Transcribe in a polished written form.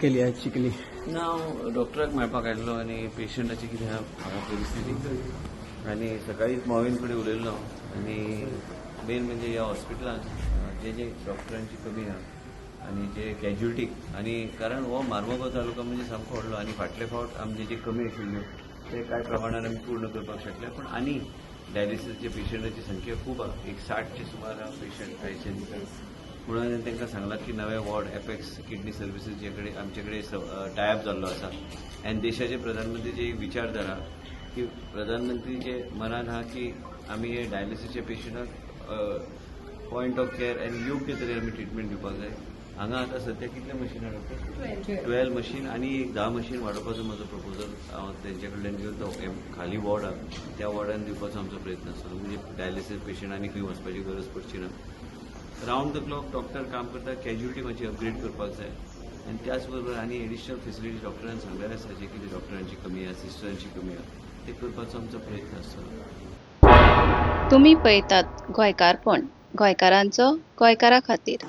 केली आयज चिखली? ना, हांव डॉक्टराक मेळपाक आयिल्लो आनी पेशंटाची कितें आहा हांगा परिस्थिती आनी सकाळींच मोविन कडेन उलयल्लो आनी मेन म्हणजे ह्या हॉस्पिटलान जे जे डॉक्टरांची कमी आहा आनी जे कॅज्युलिटी आनी कारण हो मार्मोगांव तालुका म्हणजे सामको व्हडलो आनी फाटले फावट आमचे जे कमी आशिल्ल्यो ते कांय प्रमाणान आमी पूर्ण करपाक शकले, पूण आनी डायलिसीसचे पेशंटाची संख्या खूब आहा. एक 60चे सुमार आहा पेशंट आयचे भितर. म्हणून हांवें तांकां सांगलां की नवे वॉर्ड, एपेक्स किडनी सर्विसीस जे कडेन आमचे कडेन टायअप जाल्लो आसा आनी देशाचे प्रधानमंत्रीची एक विचारधारा की प्रधानमंत्रीचे मनान आहा की आमी हे डायलिसीसच्या पेशंटाक पॉयंट ऑफ केअर आनी योग्य तरेन आमी ट्रिटमेंट दिवपाक जाय. हांगा आतां सद्या कितले मशीन डॉक्टर? 12 मशीन आनी एक 10 मशीन वाडोवपाचो म्हजो प्रपोजल हांव तेंचे कडल्यान घेवन तो खाली वॉर्ड आहा त्या वॉर्डान दिवपाचो आमचो प्रयत्न आसतलो, म्हणजे डायलिसीस पेशंट आनी खंय वचपाची गरज पडची ना. रावंड the clock doctor काम करता. कॅज्युलिटी मातशी अपग्रेड करपाक जाय आनी त्याच बरोबर आनी एडिशनल फेसिलिटी डॉक्टरान सांगलेलें आसा, जे कितें डॉक्टरांची कमी आहा, सिस्टरांची कमी आहा, ते करपाचो आमचो प्रयत्न आसतलो. तुमी पळयतात गोंयकारपण, गोंयकारांचो गोंयकारा खातीर.